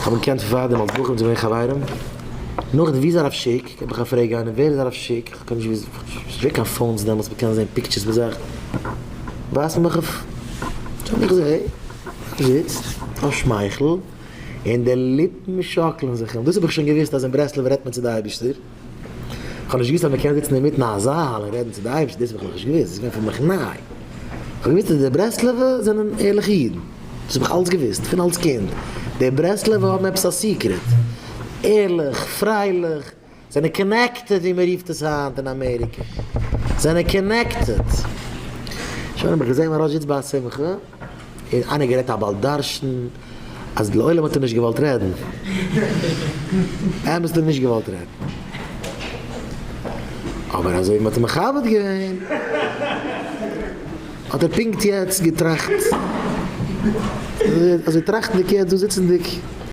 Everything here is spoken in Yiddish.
כ'האב אים געקענט פון פארדעם אלס בחור אונז געווען חברים. נאכדעם ווי איז הרב שיק? געב איך א פרעג איינעם ווער איז הרב שיק? כ'קען נישט וויסן, נישט געווען קיין phones דעמאלטס מ'קען זען pictures מיט זאכן. ווייזט מען מיך אויף, שוין איך זעה, ער זיצט, א שמייכל, און די ליפן שאקלען זיך אים. דאס האב איך שוין געוואוסט אז אין ברסלב רעדט מען צו די אייבערשטער. כ'האב נישט געוואוסט אז מ'קען זיצן אינמיטן א זאל און רעדן צו די אייבערשטער, דאס האב איך נאכנישט געוואוסט, דאס איז געווען פאר מיך ניי. כ'האב געוואוסט אז די ברסלב'ע זענען ערליכע אידן, דאס האב איך אלץ געוואוסט פון אלס קינד, די ברסלב'ע האבן עפעס א secret, ערליך, פרייליך, זענען connected ווי מ'רופט עס היינט אין אמעריקע, זענען connected. שוין האב איך געזען מוהרא"ש זיצט ביי א שמחה, און איינער גערעדט א בעל דרשן, אז לעולם האט ער נישט געוואלט רעדן. אמת האט ער נישט געוואלט רעדן. אבער אזוי ווי מ'האט אים מכבד געווען, האט ער פונקט יעצט געטראכט, אזוי טראכטנדיג יעצט דא זיצנדיג.